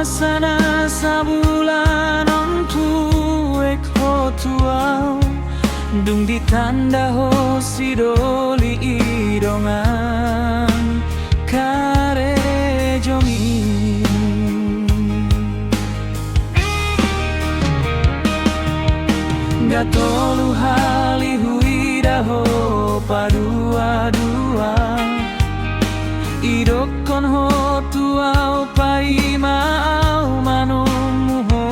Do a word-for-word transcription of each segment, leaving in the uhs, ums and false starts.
Sana sabulan on tuek ho tu au, dung ditanda ho sidoli i dongan karejong i. Nga tolu hali huida ho paduadua, idokkon ho tu au paima au manomu ho.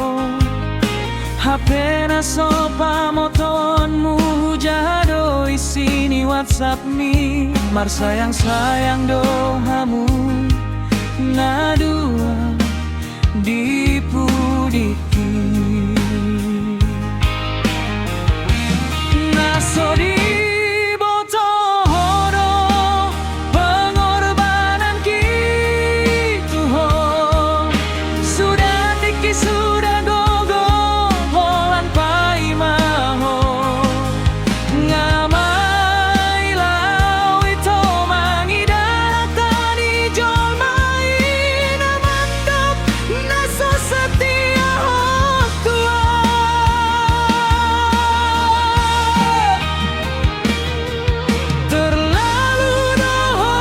Hape na so pamotoonmu hujaha do isi ni WhatsAppmi, marsayang-sayang do hamu na dua di pudiki. Na so diboto ho do pengorbananki tu ho, suda tingki suda gogo holan paima ho. Nga maila au ito mangido hata ni jolma i na mandok na so setia ho tu au. Terlalu do ho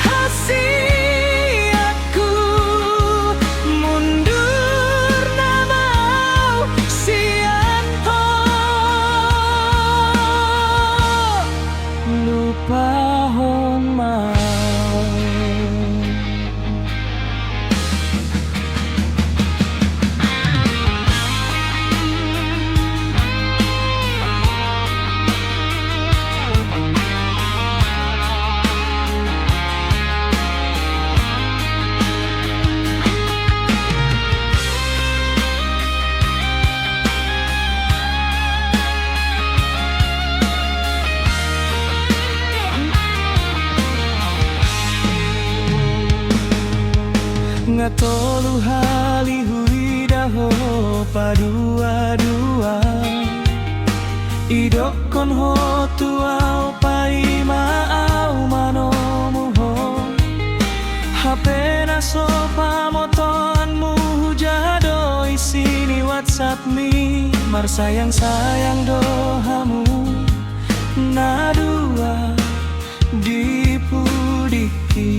hasianku, mundur nama au sian ho. Lupahon ma au. Nga tolu hali huida ho paduadua, idokkon ho tu au paima au manomu ho. Hape na so pamotoonmu hujaha do isi ni WhatsAppmi, marsayang-sayang do hamu na dua di pudiki.